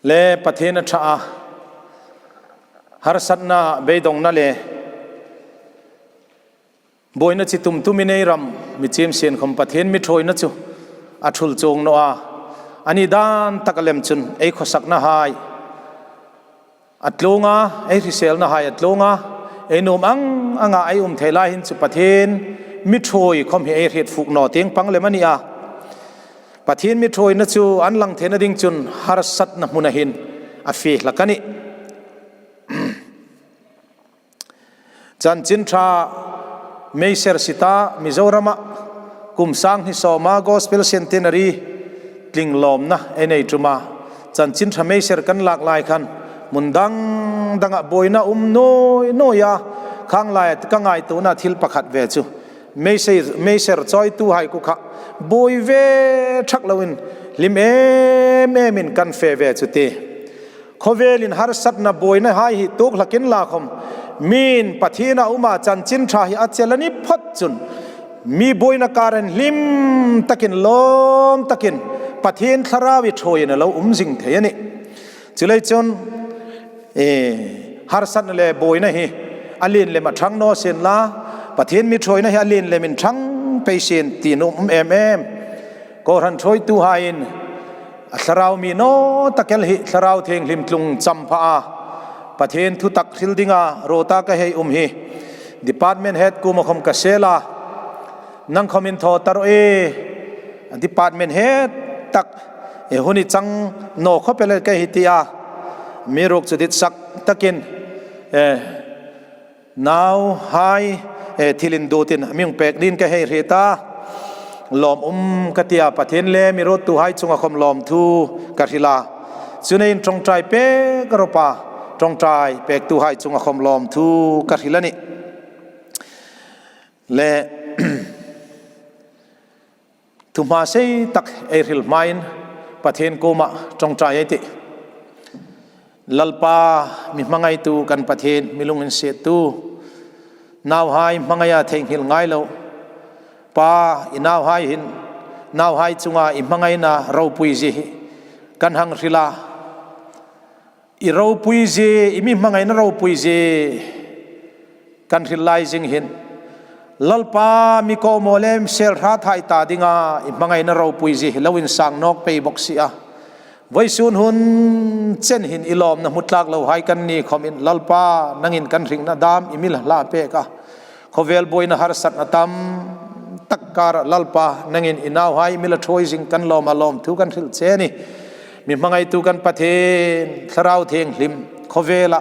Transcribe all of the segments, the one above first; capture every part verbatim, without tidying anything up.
Le Pathien a ṭha a, harsatna, beidongna le buoina chi tum tumin ei ram mi chim sien khawm Pathien mi ṭhuoina chu a ṭhul chuong naw a. A ni dan taka lem chun ei khawsaknahai a tluong a, ei hriselnahai a tluong a, ei nuom ang anga ei um thei lai hin chu Pathien mi ṭhuoi khawm hi ei hriet fuk naw tieng pang lem a ni a. Pathien mi ṭhuoina chu an lang theina ding chun harsatna hmuna hin a fie hlak a nih. Chanchin Ṭha Meiser Sita Mizorama kum sang hni sawma Gospel Centenary tling lawmna ei nei ṭuma. Chanchin Ṭha Meiser kan lak lai khan hmun dang danga buoina um nuoi nuoi a, khang lai ka ngaituona thil pakhat ve chu Meiser, Meiser chawituhai kuoma kha buoi ve ṭhak loin hlim em emin kan fe ve chu ti. Khawvelin harsatna buoinahai hi tuok hlakin la khawm, mi'n Pathien a uma chanchin ṭha hi a chel a ni phawt chun, mi buoina karin hlim takin, lawm takin, Pathien Thlarau i ṭhuoiin a lo um zing thei a nih. Chuleiin chun, e, harsatna le buoina hi a lien lem a ṭhang naw sien la, Pathien mi ṭhuoina hi a lien lemin ṭhang pei sien ti nuom um em em. Kohran ṭhuoituhaiin a thlarau mi naw tak el hi Thlarau Thienghlim tlung champha a, Pathien thutak hril dinga ruota ka hei um hi department head kuoma khawm ka sel a, nang khawm inthaw ta rawh e, department head tak, e, hun i chang naw khawp el ka hei ti a. Amiruokchu ditsak takin, e, nauhai, e, thil induotin a mi hung pek dingin ka hei hriet a. Lawm um ka ti a, Pathien le mi ruottuhai chunga khawm lawmthu ka hril a. Chuleiin ṭawngṭai pek rawp a, ṭawngṭai pektuhai chunga khawm lawmthu ka hril a nih. Le thuhmasei tak ei hril hmain Pathien kuoma ṭawngṭai ei tih. Lalpa, mi hmangaitu kan Pathien, mi lunginsiettu, nauhai hmangaia theinghil ngai lo. Pa, i nauhai hin, nauhai chunga i hmangaina ropuizie hi kan hang hril a. I ropuizie, i mi hmangaina ropuizie kan hril lai zing hin, Lalpa, mi kawmaw le mi sel hrat hai ta dinga i hmangaina ropuizie hi lo insang nawk pei bawk si a. Vawisun hun chen hin i lawmna hmu tlak lohai kan ni khawmin, Lalpa, nangin kan hringna dam i mi la hla pek a. Khawvel buoina harsatna tam tak kara, Lalpa, nangin i nauhai mi la ṭhuoi zing kan lawm a, lawmthu kan hril che a nih. Mi hmangaitu kan Pathien, Thlarau Thienghlim, khawvela,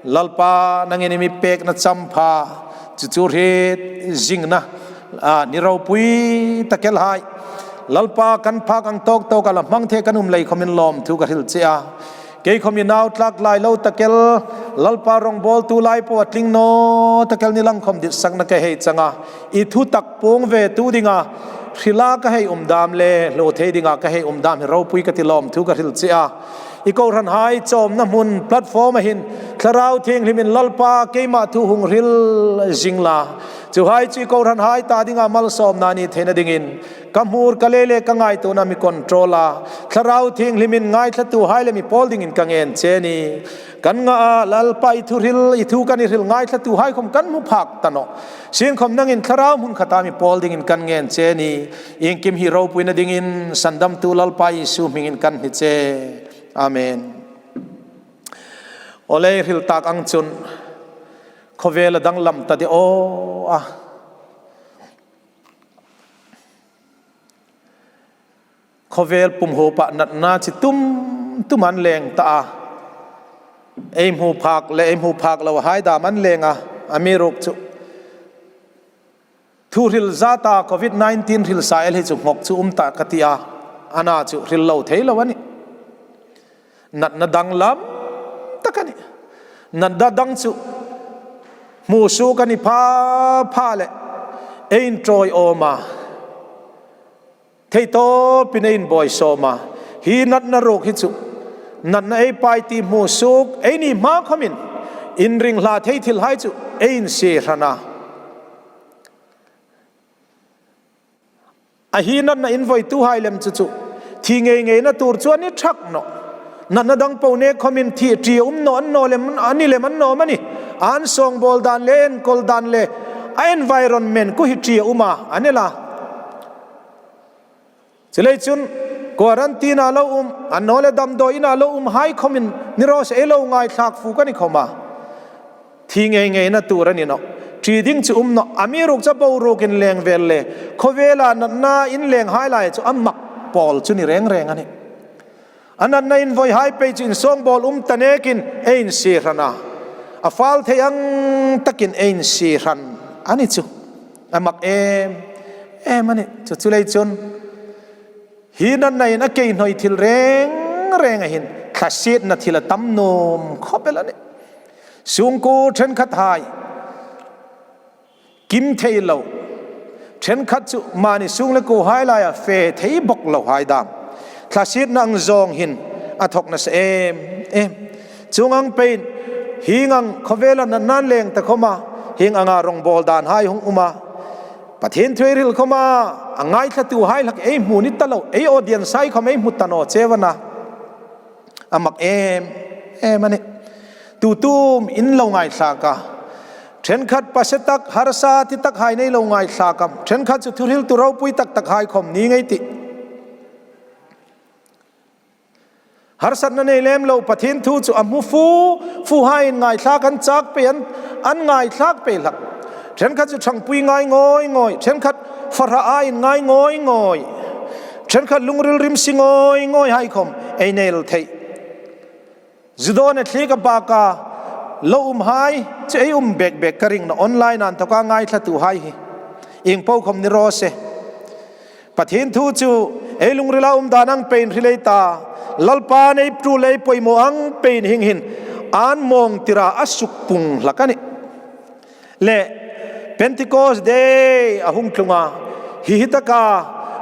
Lalpa, nangin i mi pekna champha, chu chu hriet zingna, a, ni ropui tak el hai, Lalpa, kan phak ang tawk tawka la hmang thei kan um lei khawmin lawmthu ka hril che a. Kei khawm i nau tlak lai lo tak el, Lalpa, rawngbawltu lai po a tling naw tak el ni lang khawm ditsakna ka hei chang a. I thutak puong vetu dinga hrila ka hei um dam le hlu thei dinga ka hei um dam hi ropui ka ti, lawmthu ka hril che a. I kohranhai chawmna hmun platform-a hin Thlarau Thienghlimin, Lalpa, keima thu hung hril zing la. Chuhai chu i kohranhai ta dinga malsawmna ni theina dingin ka hmur, ka lei le ka ngaituona mi control a. Thlarau Thienghlimin ngaithlatuhai le mi pawl dingin ka ngen che a nih. Kan nga a, Lalpa, i thu hril, i thu kan i hril ngaithlatuhai khawm kan hmu phak ta nawh. Sienkhawm nangin Thlarau hmun khata mi pawl dingin kan ngen che a nih. Iengkim hi ropuina dingin Sandamtu Lalpa Isu hmingin kan hni che. Amen. Aw le, hril tak ang chun khawvel a danglam ta de aw a. Khawvel pum huopa natna chi tum tum an leng ta a. Ei hmu phak le ei hmu phak lohai dam an leng a, amiruokchu thu hril zata Covid nineteen hril sa el hi chu nghawk chu um ta ka ti a, ana chu hril lo thei lo a nih. Natna danglam tak a nih. Natna dang chu hmusuok a ni pha pha le ei inṭawi awm a, theitawpin ei inbuoi sawm a. Hi natna ruok hi chu natna ei pai ti hmusuok ei ni hma khawmin inring hla thei thilhai chu ei insie hran a. A hi natna invoituhai lem chu chu thi ngei ngeina tur chu a ni thak nawh. Natna dang po nek khawmin thi, ṭi a um naw, a ni lem, a ni lem a ni naw maw ni. An sawngbawl dan le enkawl dan le a environment khu hi ṭi a um a, a ni la. Chuleiin chun quarantine-a lo um, annawleh damdawi ina lo um hai khawmin ni raw se, ei lo ngaithlak fuk a ni khawma. Thi ngei ngeina tur a ni nawh. Ṭi ding chu um nawh, amiruokchu boruok inleng vel le khawvela natna inleng hai lai chu a mak pawl chu ni reng reng a nih. A natna invawihai pei chu insawngbawl um ta nekin ei insiem hran a. A fâl thei ang takin ei insiem hran a ni chu. A mak em em a nih. Chu, chuleiin chun hi natnain a kei hnoi thil reng reng a hin thlasietna thil a tam nuom khawp el a nih. Sungkuo ṭhenkhathai kim thei lo. Ṭhenkhat chu mani sung le kuohai laia fe thei bok lo hai dam. Thlasietna ang zawng hin a thawk nasa em em. Chuong ang peiin hieng ang khawvela natna inleng ta khawma, hieng anga rawngbawl dan hai hung um a, Pathien thu ei hril khawma, a ngaithlatuhai hlak ei hmu ni ta lo, ei audience hai khawm ei hmu ta naw cheu a na. A mak em em a nih. Tutum in lo ngaithlak a. Ṭhenkhat pasie tak, harsa ti tak hai nei lo ngaithlak am? Ṭhenkhat chu thuhriltu ropui tak tak hai khawm ni ngei ei tih. Harsatna nei lem lo, Pathien thu chu a hmu fu fu haiin ngaithlak an chak pei, an, an ngaithlak pei hlak. Ṭhenkhat chu ṭhangpui ngai ngawi ngawi, ṭhenkhat fa hraa inngai ngawi ngawi, ṭhenkhat lungril rimsi ngawi ngawi hai khawm ei nei el thei. Zu dawna thliek a baka lo um hai chu ei um bek bek ka ring nawh, online-a inthawka ngaithlatuhai hi. Ieng po khawm ni raw se. Pathien thu chu ei lungrila um dan ang peiin hril ei ta. Lalpan ei ṭul le ei poimaw ang peiin hieng hin an mawng tira a suk pung hlak a nih. Le Pentecost Day a hung tlung a. Hi hi taka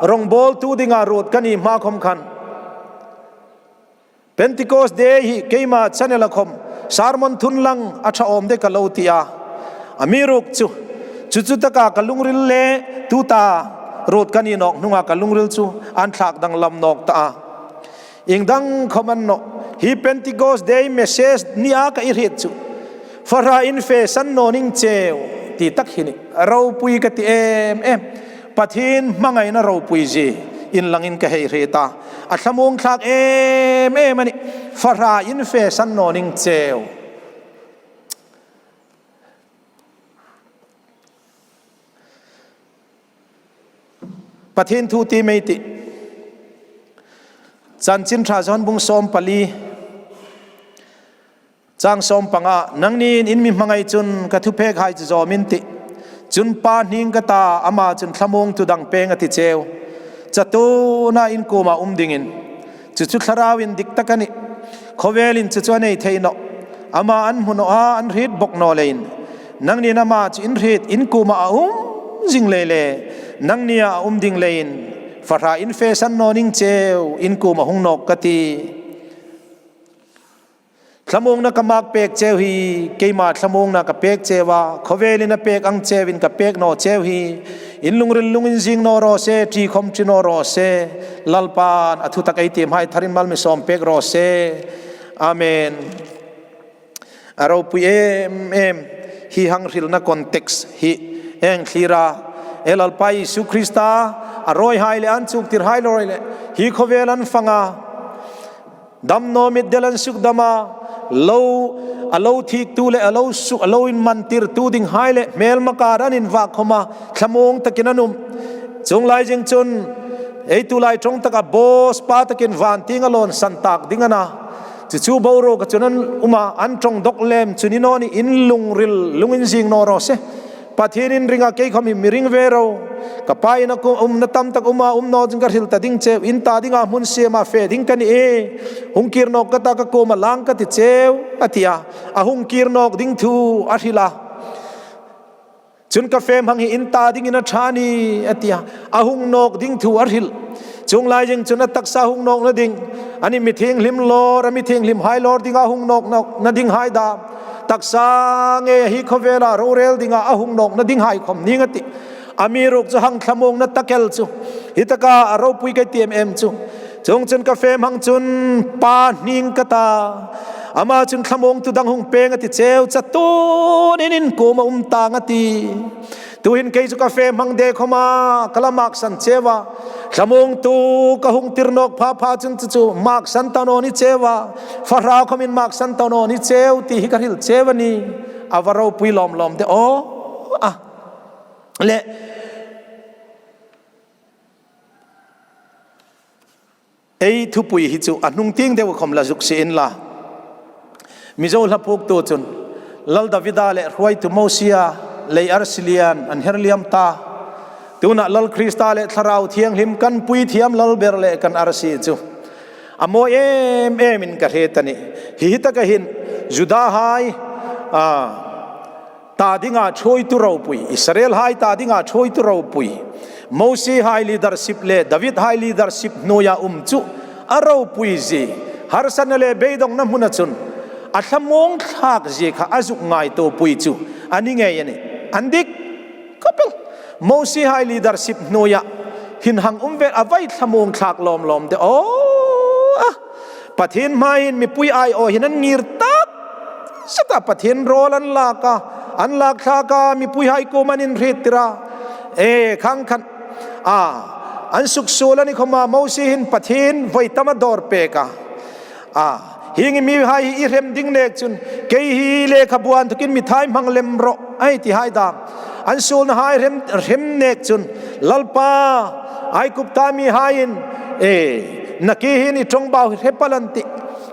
rawngbawltu dinga ruot ka ni hma khawm khan, Pentecost Day hi keima channel-a khawm sermon thun lang a ṭha awm dek a lo ti a. Amiruokchu, chu chu taka ka lungril le tuta ruot ka ni nawk hnunga ka lungril chu an thlak danglam nawk ta a. Ieng dang khawm a ni nawh, hi Pentecost Day message nia ka hriet chu, fa hra in fe san naw ning cheu ti tak hi a nih. A ropui ka ti em em. Pathien hmangaina ropuizie inlangin ka hei hriet a. A thlamuong thlak em em a nih. Fa hra in fe san naw ning cheu. Pathien thu tiem ei tih. Chanchin Ṭha Johan bung sawm pali, chang sawm panga, nangnin in mi hmangai chun ka thuphekhai chu zawm in tih. Chun Pa hning ka ta, ama chun thlamuongtu dang pêng a ti cheu. Chatuona in kuoma um dingin. Chu chu thlarau indik tak a nih. Khawvelin chu chu a nei thei nawh. Ama an hmu naw a, an hriet bok naw leiin, nangnin ama chu in hriet, in kuoma a um zing lei le, nangnia a um ding leiin, fa hra in fe san naw ning cheu, in kuoma hung nawk ka tih. Thlamuongna ka mak pek cheu hi, keima thlamuongna ka pek cheu a, khawvelin a pek ang cheuin ka pek naw cheu hi. In lungril lunginzing naw raw se, ṭi khawm ṭi naw raw se. Lalpan a thutak ei tiemhai tharin mal mi sawm pek raw se. Amen. A ropui em em. Hi hang hrilna context hi ei thlir a. Ei Lalpa Isu Krista a rawihai le an chuktirhai le rawi le hi khawvel an fang a. Damnaw mitdel an suk dam a, lo, a lo thiktu le a lo suk, a lo inmantirtu dinghai le hmelma kar an invak khawm a, thlamuong takin an um. Chuong lai zing chun, ei tulai ṭawng taka boss pa takin van tienga lawn san tak ding a na. Chu chu boruoka chun an um a, an ṭawng dawk lem chu ni naw ni, in lungril, lunginzing naw raw se. Pathienin ring a, kei khawm hi mi ring ve ro. Ka Pa ina kuoma umna tam tak um a, um naw chun ka hril ta ding cheu, in ta dinga hmun siem a fe ding ka nih. Hung kir nawk ka ta, ka kuoma lang ka ti cheu, a ti a. A hung kir nawk ding thu a hril a. Chun ka fe hmang hi in ta dingin a ṭha a nih, a ti a. A hung nawk ding thu a hril. Chuong lai zing chun a taksa hung nawkna ding, a ni mi thienghlim lawr, a mi thienghlimhai lawr dinga hung nawk, nawkna dinghai dam. Taksa ngei hi khawvela rorel dinga a hung nawkna dinghai khawm ning a tih. Amiruokchu hang thlamuongna tak el chu, hi taka a ropui ka ti em em chu, Chuongchun ka fe hmang chun Pa hning ka ta, ama chun thlamuongtu dang hung pêng a ti cheu, chatuonin in kuoma um tâng a tih. Tuhin kei chu ka fe hmang de khawma ka la mâksan cheu a, thlamuongtu ka hung tir nâwk pha pha chun chu chu mâksan ta naw ni cheu a, fa hra khawmin mâksan ta naw ni cheu ti hi ka hril cheu a nih. A va ropui lawm lawm de aw. A le, ei thupui hi chu a hnung tieng deu khawm la zuk sie inla, Mizo hla phuoktu chun Lal Davida le hruoitu Mosia lei arsi lian an her liam ta. Tuhin Lal Krista le Thlarau Thienghlim kan puithiam lal ber le kan arsi chu a mawi em emin ka hriet a nih. Hi hi taka hin Judahai, a, ta dinga ṭhuoitu ropui, Israelhai ta dinga ṭhuoitu ropui, Mosihai leadership le Davidhai leadership hnuoia um chu a ropuizie, harsatna le beidongna hmuna chun a thlamuong thlâkzie kha a zuk ngaituopui chu a ni ngei a nih. An dik khawp el. Mosihai leadership hnuoia hin hang um ve a, vai thlamuong thlâk lawm lawm de aw. A, Pathien hmain mipui aiawhin an ngir tak zet a, Pathien râwl an lâk a, an lâk thlâk a, mipuihai kuomah an inhriettir a. E, khang khan, a, an suksuol a ni khawma Mosie hin Pathien voi tam a dawr pêk a. A, hieng mihai hi i hrem ding nêk chun kei hi lekhabu inthokin mi thai hmang lem rawh, a ti hai dâm. An suolnahai hrem, hrem nêk chun, Lalpa, Aigupta mihaiin, e, nakie hin i ṭawngbau hi hre pal an tih,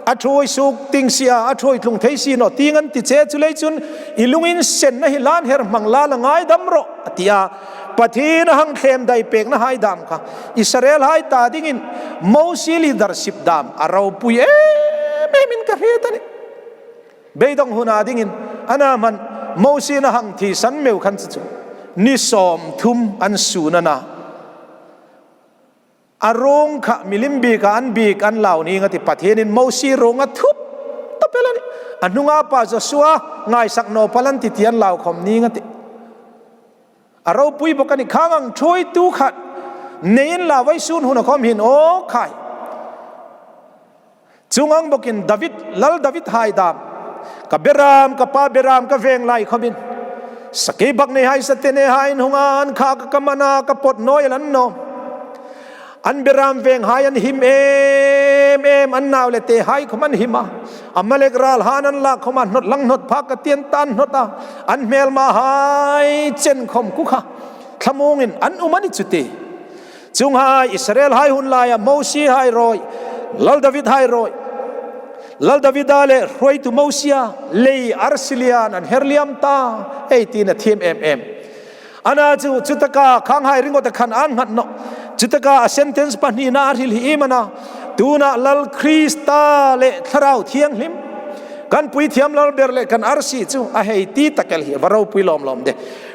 a ṭhuoi suok ding si a, a ṭhuoi tlung thei si naw ding an ti che, chuleiin chun i lunginsenna hi la inher hmang la, la ngaidam rawh, a ti a. Pathien a hang thlem dai pêknahai dâm kha Israelhai ta dingin Mosie leadership dâm a ropui em emin ka hriet a nih. Beidong huna dingin, a na hman, Mosie'n a hang thisan meu khan chu chu ni sawmthum an sun a na. A ruong kha milim bieka an biek an lau ning a tih, Pathienin Mosie ruong a thup ta pêl a nih. A hnunga pa Joshua ngaisak naw pal an tih ti an lau khawm ning a tih. A ropui bawk a nih. Khang ang ṭhuoitu khat nei inla, vawisun huna khawm hin aw khai. Chuong ang bawkin David, Lal Davidhai dâm, ka beram, ka pa beram ka vêng lai khawmin, sakei bak neihai, sathenehai in hung a, an kha ka kam a na, ka pawt naw el an nawm. An beram vênghai an him em em, an nau le tehai khawm an him a. Amalek râlhaiin an lâk khawma hnawt lang hnawt phak ka ti an ta, an hnawt a. An hmêlmahai chen khawm khu kha thlamuongin an um a ni chu tie. Chuonghai Israelhai hun laia Mosiehai ruoi, Lal Davidhai ruoi, Lal Davida le hruoitu Mosia lei arsi lian an her liam ta, ei tiin a thiem em em. A na chu, chutaka khanghai ringawta khan an nghat nawh. Chutaka a sentence pahnina a hril hi iem a na, tuhin Lal Krista le Thlarau Thienghlim kan puithiam lal ber le kan arsi chu a hei ti tak el hi a va ropui lawm lawm de.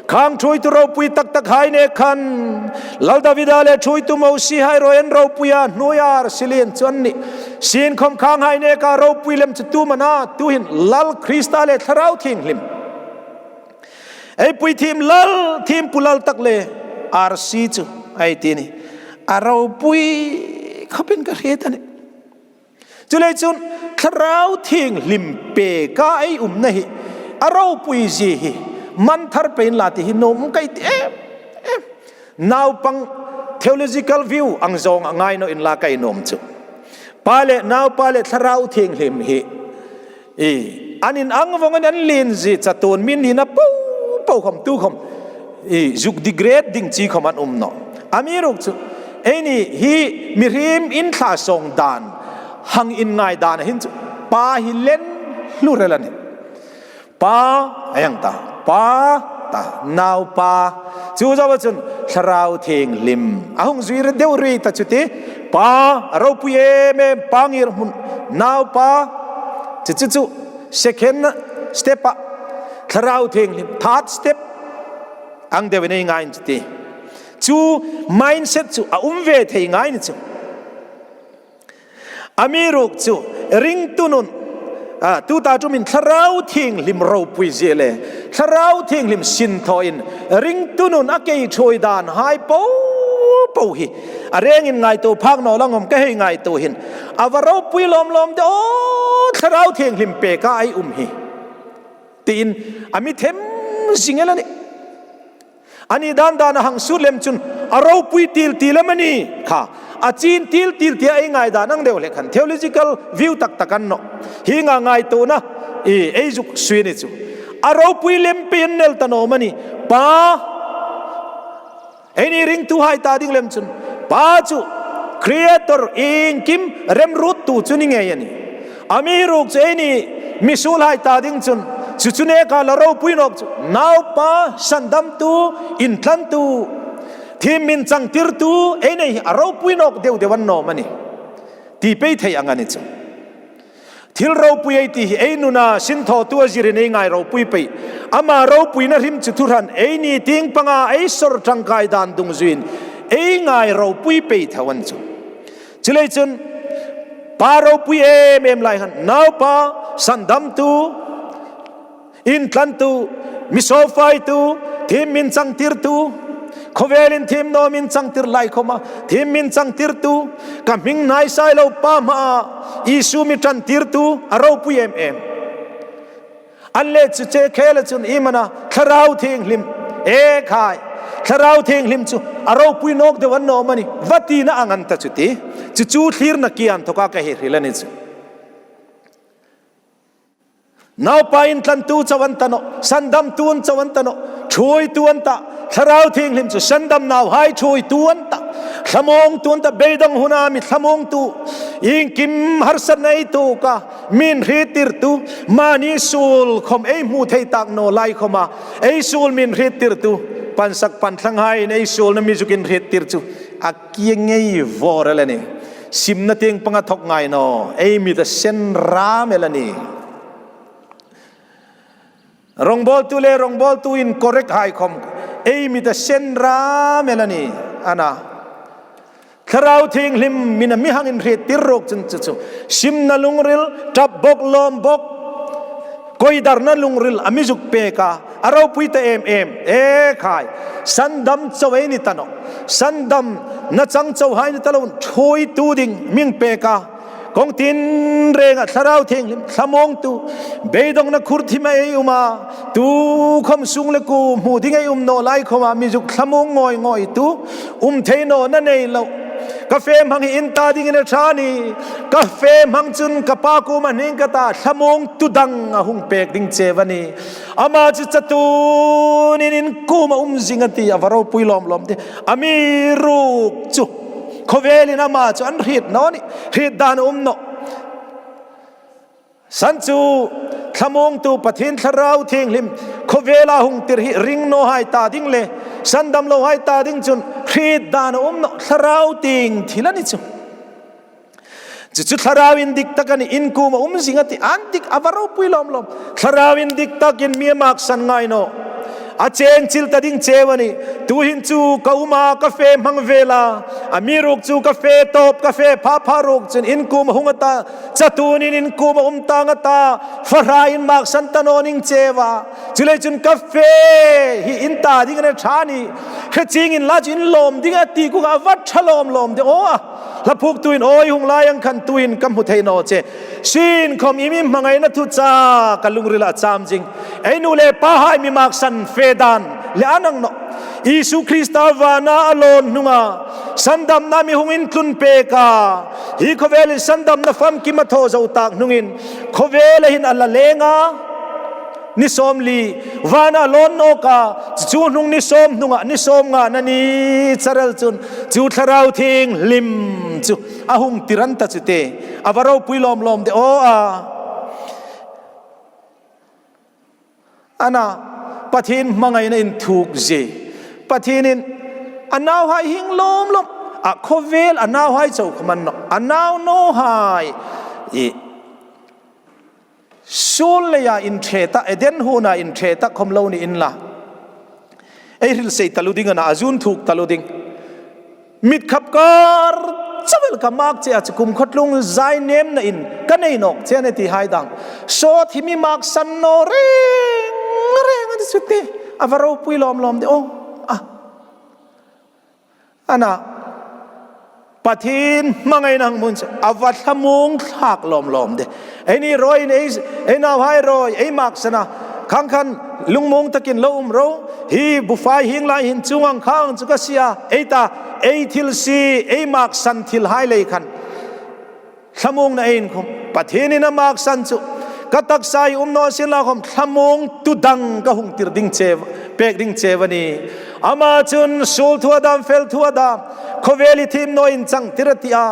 Khang ṭhuoitu ropui tak takhai nêk khan Lal Davida le ṭhuoitu Mosiehai ruoi an ropui a, hnuoia arsi lian chu an nih. Sienkhawm khanghai nêka ropui lem chu tu am a na, tuhin Lal Krista le Thlarau Thienghlim, ei puithiem lal, thiempu lal tak le arsi chu, ei ti a nih. A ropui khawpin ka hriet a nih. Chuleiin chun Thlarau Thienghlim pêka ei umna hi a ropuizie hi man thar pei inla ti hi nuom ka ti em em. Naupang theological view ang zawnga ngai naw inla ka nuom chu, Pa le Naupa le Thlarau Thienghlim hi, i, an inang vawng a nih, an lienzie chatuon, mi nina po po khawm tu khawm, i, zuk degrade ding chi khawm an um nawh. Amiruokchu eini hi mihriem inthlasawn dân, hang inngai dâna hin chu Pa hi len hlu rel a nih. Pa, a ang ta, Pa, ta, Naupa. Chu zoa chun Thlarau Thienghlim a hung zui deu ri ta chu tie. Pa, a ropui em em, Pa ngirhmun, Naupa. Chu chu chu second step a, Thlarau Thienghlim third step ang deuin ei ngai chu tie. Chu mindset chu a um ve thei ngai ni chu. Amiruokchu ringtu nun, a, tuta tumin Thlarau Thienghlim ropuizie le Thlarau Thienghlim sinthawin ringtu nun a kei ṭhuoi dânhai po po hi. A rengin ngaituo phak naw lang khom ka hei ngaituo hin. A va ropui lawm lawm de aw, Thlarau Thienghlim peka ei um hi. Tiin a mi them zing el a nih. Ani dan dan a hang sut lem chun a ropui til til am a ni kha. A chin til til tia ei ngai dan ang deu le khan theological view tak tak a ni naw. Hi nga ngaituona i ei zuk sui ni chu. A ropui lem pei an nel ta naw am a ni. Pa, eini ringtuhai ta ding lem chun, Pa chu creator, iengkim remruottu chu ni ngei a nih. Amiruokchu eini misuolhai ta ding chun, chu chu neka la ropui nawk chu, Naupa, sandamtu, intlantu, thim min changtirtu, ei nei hi a ropui nawk deu deu a ni naw am a ni. Ti pei thei ang a ni chu. Thil ropui ei ti hi ei nuna sinthawtu a zirin ei ngai ropui pei. Ama ropuina hrim chu thuhran eini tieng panga ei sawr tangkai dan dungzuiin ei ngai ropui pei tho a ni chu. Chuleiin chun Pa ropui em em lai khan, Naupa, sandamtu, intlantu, mi sawfaitu, thim min changtirtu, khawvelin thim naw min changtir lai khoma, thim min changtirtu, ka hming hnai sai lo Pa hmaa Isu mi ṭantirtu, a ropui em em. An le chu che khela chun i mana Thlarau Thienghlim, e khai, Thlarau Thienghlim chu a ropui nawk deu a ni naw am a ni, va tina ang a ni ta chu ti, chu chu thlirna ki inthawka ka hei hril a ni chu. Naupa intlantu chau an ta nawh, sandamtu chau an ta nawh, ṭhuoitu an ta, Thlarau Thienghlim chu sandam nauhai ṭhuoitu an ta, thlamuongtu an ta, beidawng huna mi thlamuongtu, iengkim harsatna ei tuok a, mi inhriettirtu, mani suol khom ei hmu thei tak naw lai khoma, ei suol mi inhriettirtu, pansak pantlanghaiin ei suolna mi zuk inhriettir chu, a kia ngei vawr el a nih. Simna tieng panga thawk ngai naw, ei mit a sen ram el a nih. Rawngbawltu le rawngbawltu incorrect hai khom, ei mit a sen ram el a nih. A na. Thlarau Thienghlim min a mi hang inhriettir ruok chun chu chu. Simna lungril, ṭap bawk, lawm bawk, koidarna lungril a mi zuk pek a, a ropui ta em em, e khai. Sandam chau ei ni ta nawh. Sandamna chang chauhai ni ta loin ṭhuoitu ding mi pek a. Kawng tin renga Thlarau Thienghlim thlamuongtu, beidawngna khur thima ei um a, tu khom sung le kuo hmu ding ei um naw lai khoma mi zuk thlamuong ngawi ngawitu, um thei nawna nei lo. Ka fe hmang hi in ta dingin a ṭha a nih. Ka fe hmang chun ka Pa kuoma hning ka ta, thlamuongtu dang a hung pek ding cheu a nih. Ama chu chatuonin in kuoma um zing a ti, a va ropui lawm lawm de. Amiruokchu khawvelin ama chu an hriet naw a nih. Hriet dan a um nawh. San chu thlamuongtu Pathien Thlarau Thienghlim khawvela hung tir hi ring nawhai ta ding le sandam lohai ta ding chun hriet dan a um nawh, thlarau tieng thil a ni chu. Chu chu thlarau indik tak a nih, in kuoma um zing a ti, an dik a va ropui lawm lawm. Thlarau indik takin mi a maksan ngai nawh. A cheng chil ta ding cheu a nih. Tuhin chu ka um a, ka fe hmang vel a. Amiruokchu ka fe tawp, ka fe pha pha ruok chun in kuoma hung a ta. Chatuonin in kuoma um tang a ta. Fa hrain maksan ta naw ning cheu a. Chuleiin ka fe hi in ta dingin a ṭha a nih. Hre chieng inla chu in lawm ding a ti kuoma a va ṭha lawm lawm de aw a. Hla phuoktuin aw i hung lai ang khan tuin ka hmu thei naw che. Sin khom i mi hmangaina thu chu ka lungrila a cham zing. Ei nu le pahai mi maksan fe dan le a nang nawh. Isu Krista vana a lawn hnunga sandamna mi hung intlun pek a. Hi khawvelin sandamna famkim a thaw zo tak hnungin khawvela hin a la leng a. Ni sawmli, vana a lawn nawk a, chu hnung ni sawm hnunga, ni sawmngana ni char el chun, chu Thlarau Thienghlim chu a hung tir an ta chu te, a va ropui lawm lawm de aw a. A na, Pathien hmangaina inthuk zie. Pathienin a nauhai hing lawm lawm, a khawvel a nauhai chau khom a ni nawh, a nau nawhai i suol leia inṭhe ta, Eden huona inṭhe ta khom lo ni inla. Ei hril sei taluo ding a na, a zun thuk taluo ding. Mit khap kar chau el ka mak che a chu kumkhuotlung zai nemna in ka nei nawk che a nih ti hai dang. Sawt hi mi maksan naw reng reng a ni chu te. A va ropui lawm lawm de aw. A. A na. Pathien hmangaina hang hmu chu a va thlamuong thlak lawm lawm de. Eini ruoiin ei, ei nauhai ruoi ei maksana, khang khan lungmuong takin lo um ro. Hi bufai hieng lai hin chuong ang khang chu ka sie a, ei ta, ei thil sie, ei maksan thilhai lei khan thlamuongna ei inkhum. Pathienin a maksan chu ka taksa hi um naw sien la khom thlamuongtu dang ka hung tir ding che, pek ding che a nih. Ama chun suol thu a dam, fel thu a dam, khawvel hi thiem naw inchang tir a ti a.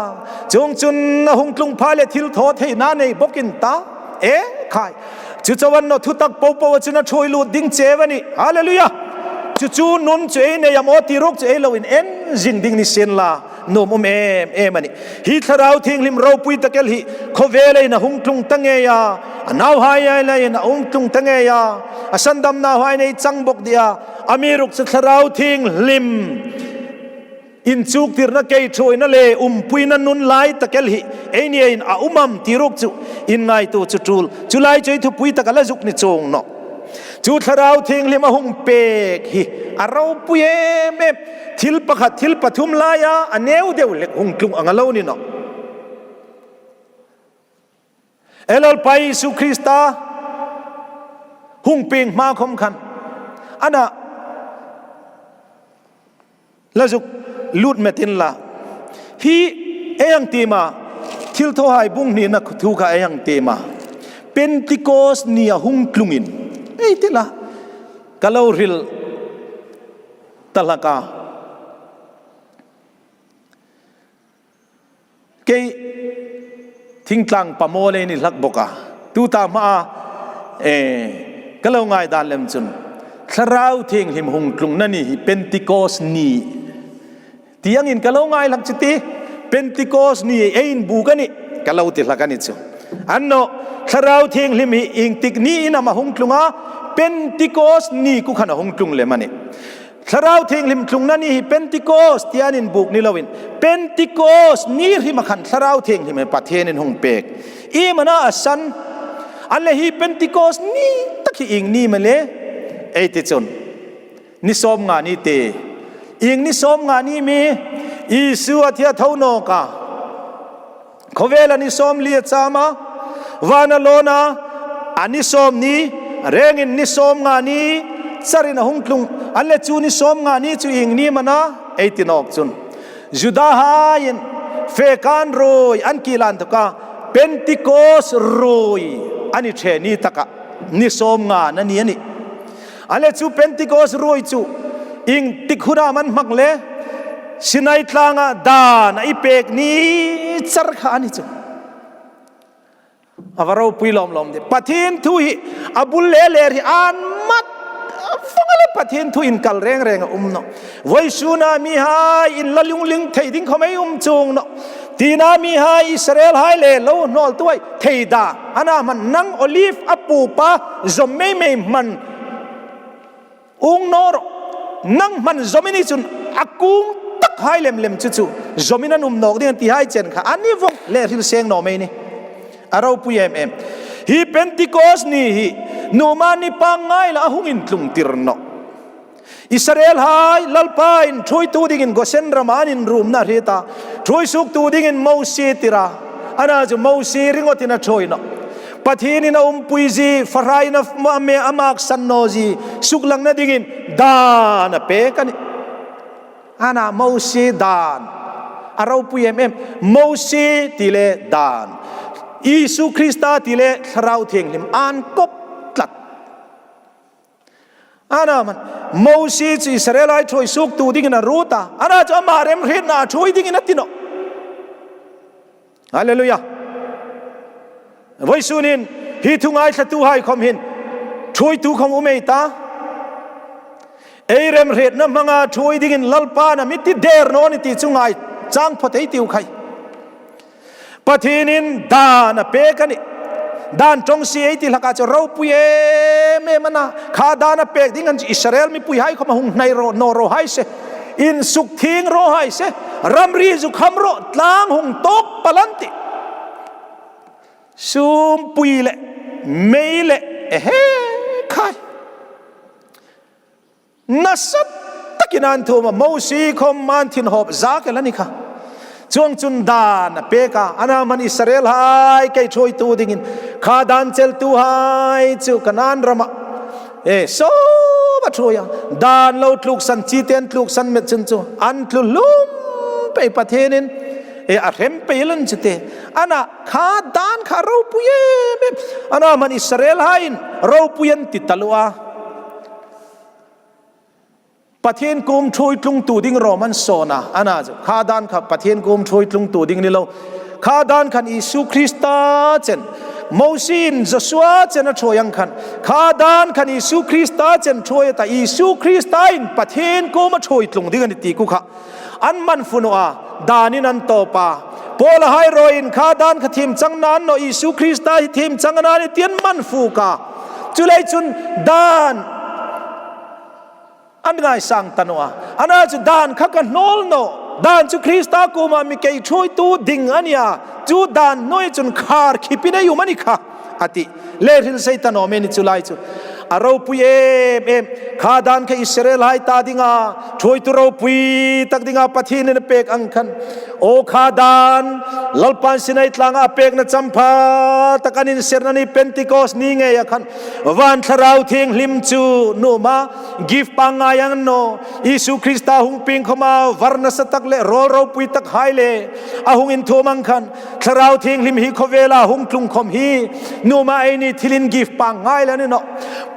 Chuongchun a hung tlung pha leh thil thaw theina nei bawkin ta. E khai. Chu chauh a ni naw, thutak popo a chun a ṭhuoi lut ding che a nih. Hallelujah. Chu chu nun chu ei nei am aw ti ruok chu ei lo in en zing ding ni sien la, nuom um em em a nih. Hi Thlarau Thienghlim ropui tak el hi khawvel a hin a hung tlung ta ngei a, a nauhai a hin a hung tlung ta ngei a, a sandam nauhai nei chang bawk ding a, amiruokchu Thlarau Thienghlim inchuktirna, keiṭhuoina le umpuina nun lai tak el hi eini a hin a um am ti ruok chu inngaituo chu ṭul. Chu lai chu ei thupui taka la zuk ni chuong naw. Chu Thlarau Thienghlim a hung pek hi a ropui em em. Thil pakhat, thil pathum laia a neu deu lek hung tlung ang a lo ni naw. Ei Lalpa Isu Krista hung pieng hma khom khan, ana la zuk lut met inla. Hi ei hang tiem a, Thilthawhai bung hnina thu kha ei hang tiem a, Pentecost ni a hung tlungin ei ti la, ka lo hril ta hlak a. Kei thingtlang pamaw lei ni hlak bawk a. Tuta hmaa, eh, ka lo ngaidan lem chun Thlarau Thienghlim hung tlungna ni hi Pentecost ni ti angin ka lo ngai hlak chu ti. Pentecost ni ei inbuk a nih ka lo ti hlak a ni chu. An naw, Thlarau Thienghlim hi iengtik niin am a hung tlung a, Pentecost ni kha khan a hung tlung lem a nih. Thlarau Thienghlim tlungna ni hi Pentecost ti an inbuk ni loin, Pentecost ni hrima khan Thlarau Thienghlim hi Pathienin hung pek. Iem a na a san? An leh hi Pentecost ni tak hi ieng ni am a le? Ei ti chun, ni sawmnga ni ti. Ieng ni sawmnga ni am? Isu a thi a tho nawk a, khawvel a ni sawmli a cham a, vana lawna a ni sawmhni, rengin ni sawmnga ni charin a hung tlung. An leh chu ni sawmnga ni chu ieng ni am a na? Ei ti nawk chun, Judahaiin fekan ruoi an kil a inthawka Pentecost ruoi a ni ṭhe ni taka ni sawmngana ni a nih. An leh chu Pentecost ruoi chu iengtik huna am an hmang le? Sinai tlanga dan a pek ni char kha a ni chu. A va ropui lawm lawm de. Pathien thu hi a bul le ler hi an mat vawng a le, Pathien thu inkal reng reng a um nawh. Vawisuna mihai inla lungling thei ding khom ei um chuong nawh. Tina mihai Israelhai le lo hnawltuhai thei dan. Ana hman, nang olive a pupa zawm mei mei hman ung naw rawh. Nang hman zawm i ni chun a kung tak hai lem lem chu chu zawmin an um nawk ding an ti hai chen kha a ni vawng le, hril seng naw mei ni. A ropui em em. Hi Pentecost ni hi nuhmei ni pangngai la a hung intlung tir nawh. Israelhai Lalpain ṭhuoitu dingin Gosen rama an inrumna hrieta, ṭhuoi suoktu dingin Mosie tira. Ana chu Mosie ringawtin a ṭhuoi nawh. Pathienin a umpui zie, fahraina ma me a maksan naw zie suklangna dingin dan a pek a nih. Ana Mosie dan a ropui em em. Mosie ti le dan, Isu Krista ti le Thlarau Thienghlim an kop tlat. Ana hman, Mosie chu Israelhai ṭhuoi suoktu dingin a ruot a, ana chu ama remhrietna a ṭhuoi dingin a ti nawh. Hallelujah. Vawisunin hi thu ngaithlatuhai khom hin ṭhuoitu khom um ei ta. Ei remhrietna hmanga ṭhuoi dingin Lalpan a mi ti der naw ni ti chu ngai chang phawt ei tiu khai. Pathienin dan a pek a nih. Dan ṭawngsie ei ti hlaka chu ropui em em a na. Kha dan a pek ding an chu Israel mipuihai khom a hung hnai ro, naw ro hai se. Insukthieng ro hai se. Ramri zu kham ro, tlang hung tawk pal an tih. Sumpui le, mei le, ehe khai. Nasa takin an thum a, Mosie khom an thinhawp zak el a ni kha. Chuongchun dan a pek a, anaman Israelhai kei ṭhuoitu dingin, kha dan cheltuhai chu Kanan rama, e, sawm a ṭhuoi a. Dan lo tluksan, chiten tluksan met chun chu an tlu hlum pei, Pathienin, e, a hrem pei lem chu te. Ana kha dan kha ropui em em. Anaman Israelhaiin ropui an ti taluo a. Pathien kuom ṭhuoi tlungtu ding rom an sawn a, ana chu kha dan kha Pathien kuom ṭhuoi tlungtu ding ni lo. Kha dan khan Isu Krista chen, Mosiein Joshua chen a ṭhuoi ang khan, kha dan khan Isu Krista chen ṭhuoi a ta, Isu Krista'n Pathien kuoma ṭhuoi tlung ding a nih ti kha an man fuk naw a, danin an tawp a. Paulhai ruoiin kha dan kha thiem chang a ni naw, Isu Krista hi thiem chang a ni naw ti an man fuk a. Chuleiin chun dan an ngaisang ta naw a. Ana chu dan kha ka hnawl nawh. Dan chu Krista kuoma mi kei ṭhuoitu ding a nih a. Chu dan hnuoia chun khar khipin ei um a ni kha, a ti. Le hril sei ta naw mei ni chu lai chu. A ropui em em. Kha dan kha Israelhai ta dinga ṭhuoitu ropui tak dinga Pathienin a pek ang khan, aw kha dan, Lalpan Sinai tlanga pekna champha tak an inserna ni Pentecost ni ngeia khan, van Thlarau Thienghlim chu nuom a, gift pangngai ang naw, Isu Krista hung pieng khoma var nasa tak le rawl ropui takhai le a hung inthuom ang khan, Thlarau Thienghlim hi khawvela hung tlung khom hi nuom a, eini thilin gift pangngai la ni naw.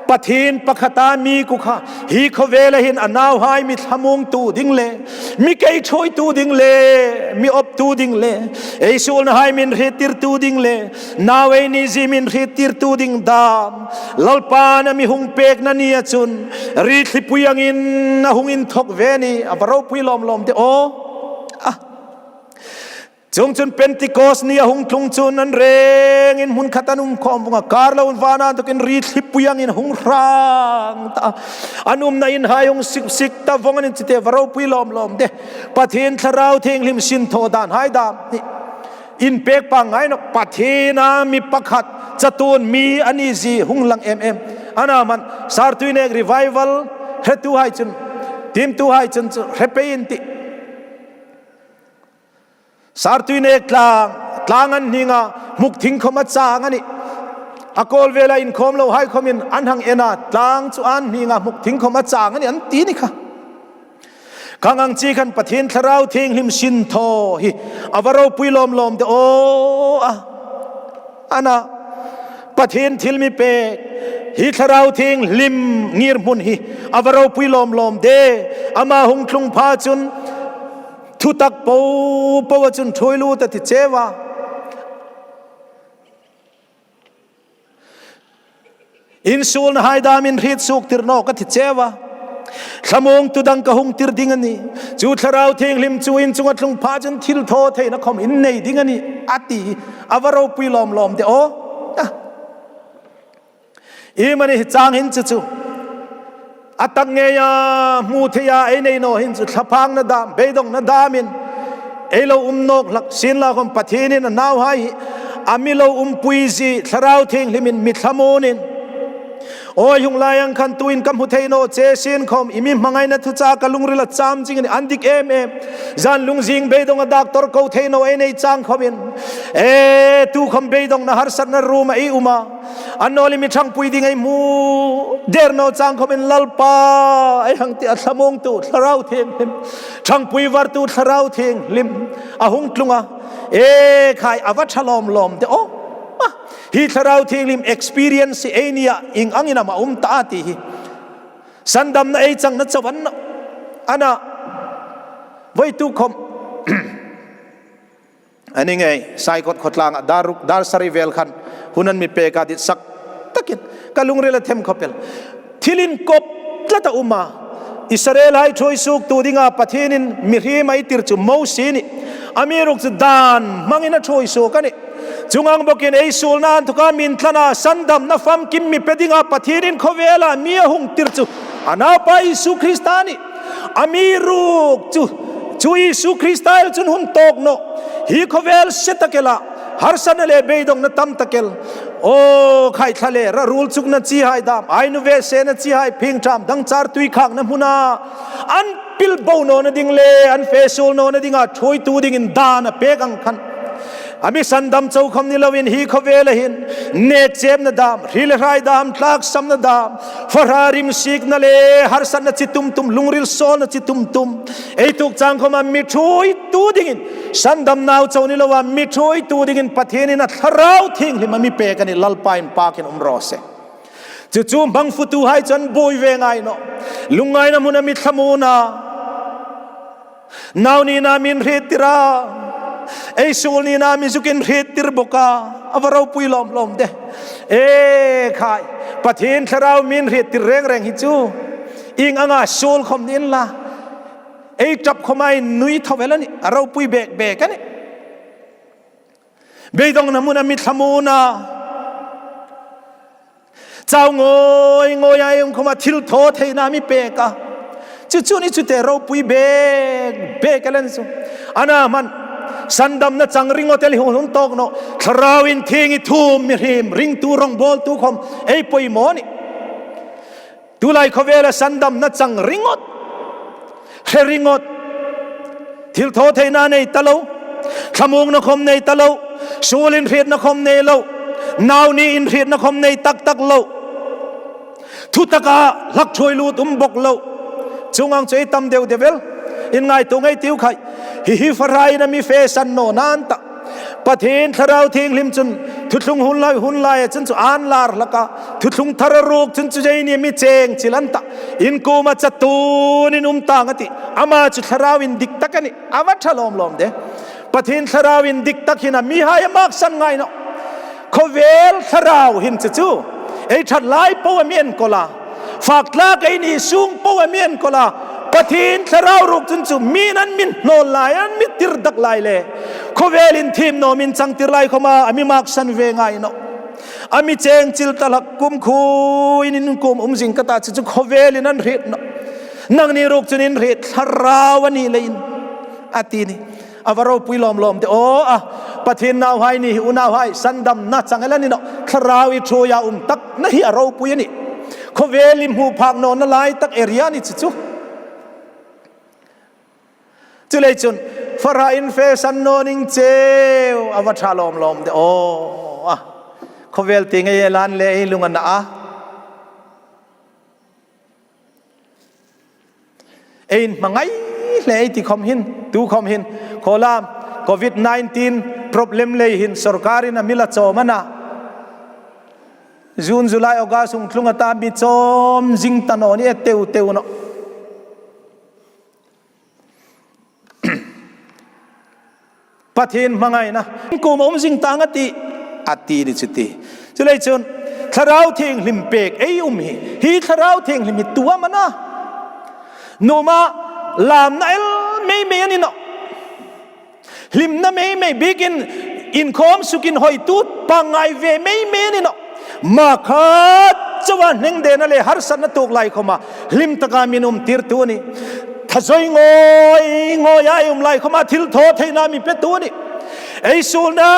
Pathien pakhata mi kha hi khawvela hin a nauhai mi thlamuongtu ding le, mi kei ṭhuoitu ding le, mi awptu ding le, ei suolnahai min hriettirtu ding le, nau ei ni zie min hriettirtu ding dam Lalpan a mi hung pekna nia chun ri thlipui angin a hung inthok ve a nih. A va ropui lawm lawm de aw. A. Chuongchun Pentecost ni a hung tlung chun an rengin hmun khat an um khawm vong a, kar lo vana inthokin ri thlipui angin hung hrang ta a. An umna inhai hung sik sik ta vong a nih, chite va ropui lawm lawm de. Pathien Thlarau Thienghlim sinthaw danhai dam hi inpek pangngai naw, Pathiena mi pakhat chatuon mi a ni zie hung lang em em. Anaman Sartui Nek revival hretuhai chun, tiemtuhai chun chu hre pei in ti. Sartui Nek tlang, tlang an hninga hmuk thing khom a chang a nih. A kawl vela inkhawm lohai khomin an hang en a, tlang chu an hninga hmuk thing khom a chang a nih an ti ni kha. Khang ang chi khan Pathien Thlarau Thienghlim sinthaw hi a va ropui lawm lawm de aw a. Ana, Pathien thil mi pek hi Thlarau Thienghlim ngirhmun hi a va ropui lawm lawm de. Ama hung tlung pha chun thutak po po a chun ṭhuoi lut a ti cheu a. In suolnahai dam in hriet suok tir naw ka ti cheu a. Thlamuongtu dang ka hung tir ding a nih. Chu Thlarau Thienghlim chu in chunga tlung pha chun thilthawtheina khom in nei ding a nih, a ti. A va ropui lawm lawm de aw. A. Iemani hi chang hin chu chu a tak ngeia hmu theia ei nei naw hin chu thlaphangna dam, beidongna damin ei lo um nawk hlak sien la khom, Pathienin a nauhai hi a mi lo umpui zie Thlarau Thienghlimin mi thlamuonin. Awi, hung lai ang khan tuin ka hmu thei naw che sien khom, i mi hmangaina thu cha ka lungrila cham ching a nih, an dik em em. Zan lungzing beidonga doctor ko thei naw ei nei chang khomin, e, tu khom beidongna harsatna room-a ei um a. Annawleh mi ṭhangpui ding ei hmu der naw chang khomin Lalpa ei hang ti a, thlamuongtu Thlarau Thienghlim, ṭhangpui vartu Thlarau Thienghlim a hung tlung a. E khai, a va ṭha lawm lawm de aw. A, hi Thlarau Thienghlim experience hi ei nia ieng angin am a um ta a ti hi. Sandamna ei changna chauh a nih. Ana, voituk khom a ni ngei, Saikot khawtlanga dar ruk, dar sari vel khan hun an mi pek a, ditsak takin ka lungrila them khawp el. Thil inkop tlat a um a. Israelhai ṭhuoi suoktu dinga Pathienin mihriem a tir chu Mosie a nih. Amiruokchu dan hmangin a ṭhuoi suok a nih. Chuong ang bawkin ei suolna inthoka mi inthlana sandamna famkim mi pe dinga Pathienin khawvela mi a hung tir chu a naupa Isu Krista a nih. Amiruokchu, chu Isu Krista el chun hun tawk naw, hi khawvel se tak ela Harsatna le beidongna tam tak el. Aw khai, thla le ra ruol chukna chihai dam, ai nu ve sena chihai phingṭam dang char tui khakna hmuna an pil bo nawna ding le an fe suol nawna dinga ṭhuoitu dingin dan a pek ang khan, a mi sandam chau khom ni loin hi khawvela hin nek chemna dam, hri le hrai dam, tlaksamna dam, fahra rimsikna le harsatna chi tum tum, lungril sawlna chi tum tum, ei tuok chang khoma mi ṭhuoitu dingin, sandam nau chau ni loa mi ṭhuoitu dingin Pathienin a Thlarau Thienghlim a mi pek a nih, Lalpa inpakin um raw se. Chu chu hmangfutuhai chun buoi ve ngai naw. Lungngaina hmuna mi thlamuon a, nau nina min hriettir a, ei suol nina mi zuk inhriettir bawk a, a va ropui lawm lawm de. E khai, Pathien Thlarau min hriettir reng reng hi chu ieng anga suol khom ni inla, ei ṭap khoma innui thaw el a nih, a ropui bek bek a nih. Beidongna hmuna mi thlamuon a, chau ngawi ngawi a um khoma thilthawtheina mi pek a, chu chu ni chu te ropui bek bek el a ni chu. Ana hman, sandamna chang ringawt el hi hun tawk naw, Thlarau Inthieng i thuom mihriem ringtu rawngbawltu khom ei poimaw a nih. Tulai khawvela sandamna chang ringawt, hre ringawt, thilthawtheina nei ta lo, thlamuongna khom nei ta lo, suol inhrietna khom nei lo, nau ni inhrietna khom nei tak tak lo, thutaka hlak ṭhuoi lut um bawk lo. Chuong ang chu ei tam deu deu el. Inngaituo ngei ei tiu khai. Hi hi fahrain a mi fe san nawna an ta. Pathien Thlarau Thienghlim chun thuthlung hun lai, hun laia chun chu an lar hlak a, thuthlung thara ruok chun chu ei ni mi cheng chil an ta. In kuoma chatuonin um tang a tih. Ama chu Thlarau indik tak a nih. A va ṭha lawm lawm de. Pathien Thlarau indik tak hin a mihai a maksan ngai naw. Khawvel thlarau hin chu chu ei ṭhat lai po a mi enkawl a, fak tlak ei ni sung po a mi enkawl a, Pathien Thlarau ruok chun chu mi'n an mi hnawl lai, an mi tir dak lai le, khawvel inthim naw min changtir lai khoma a mi maksan ve ngai naw. A mi cheng chil ta hlak, kumkhuoin in kuoma um zing ka ta, chu chu khawvelin an hriet naw. Nangni ruok chun in hriet thlarau a ni leiin, a ti a nih. A va ropui lawm lawm de. Aw a, Pathien nauhai ni hi, unauhai, sandamna chang el a ni naw. Thlarau i ṭhuoia um takna hi a ropui a nih. Khawvel i hmu phak nawna lai tak area ni chu chu. Chuleiin chun, fahrain fe san naw ning cheu, a va ṭha lawm lawm de. Aw a, khawvel tieng ei lan le ei lung a na a. Ei inhmangai hle ei ti khom hin, tu khom hin, khawlam, covid nineteen problem lei hin sawrkarin a mi la chawm a na. June, July, August hung tlung a ta, mi chawm zing ta naw ni e, teu teu naw. Pathien hmangaina, in kuoma um zing tang a tih, a ti a nih chu ti. Chuleiin chun, Thlarau Thienghlim pek ei um hi, hi Thlarau Thienghlim hi tu am a na? Nuoma lamna el mei mei a ni naw. Hlimna mei mei bikin inkhawm sukin hoitu pangngai ve mei mei a ni naw. Makhat chauha hnengdena le harsatna tuok lai khoma hlim taka min umtirtu a nih. Thazoi ngawi ngawia ei um lai khoma thilthawtheina mi petu a nih. Ei suolna